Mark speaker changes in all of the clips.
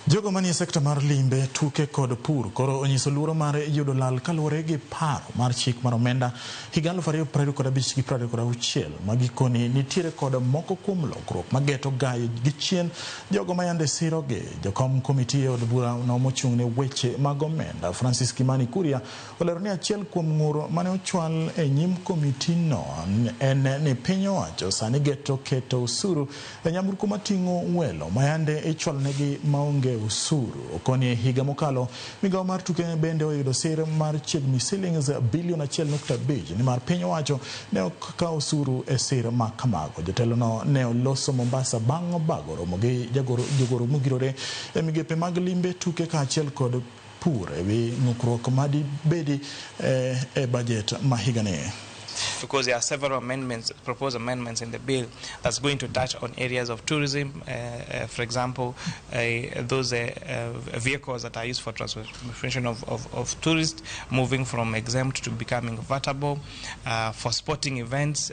Speaker 1: Jogo manie sekta mar limbe, tuke kod pur koro onyiso luoro mar yudo lal kaluwore gi paro mar chik mar omenda higa 2025 gi 26 ma gikoni nitiere kod moko kuom lokruok mageto gayo gi chien jogo mayande sirogi. Jakom komiti e od bura no mochung' ne weche mag omenda Francis Kimani Kuria olero ni achiel kuom ng'ur mane ochwal e nyim komiti no en ni piny owacho sani geto keto osuru e nyamburko mating'o welo mayande ichwalonegi maonge osuru. Okoni e higa mokalo migawo mar tuke bende oyudo sir mar chiegni silings bilion 1.5 nimar piny owacho ne ok kaw osuru e sir ma kamago. Jatelo no ne oloso Mombasa bang' bago romo gi jogoro mogirore e migepe mag limbe, tuke kaachiel kod pur ewi ng'ukruok madibedi e bajet ma higani.
Speaker 2: Because there are several amendments, proposed amendments in the bill that's going to touch on areas of tourism, for example, those vehicles that are used for transportation of tourists moving from exempt to becoming vatable, for sporting events,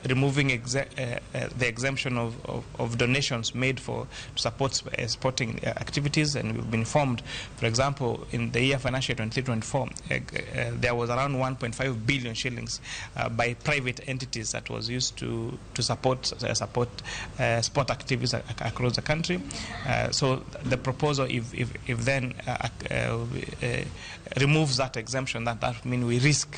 Speaker 2: removing the exemption of donations made for to support sporting activities. And we've been informed, for example, in the year financial 23-24, there was around 1.5 billion shillings by private entities that was used to support sport activities across the country. So the proposal, if then removes that exemption, that means we risk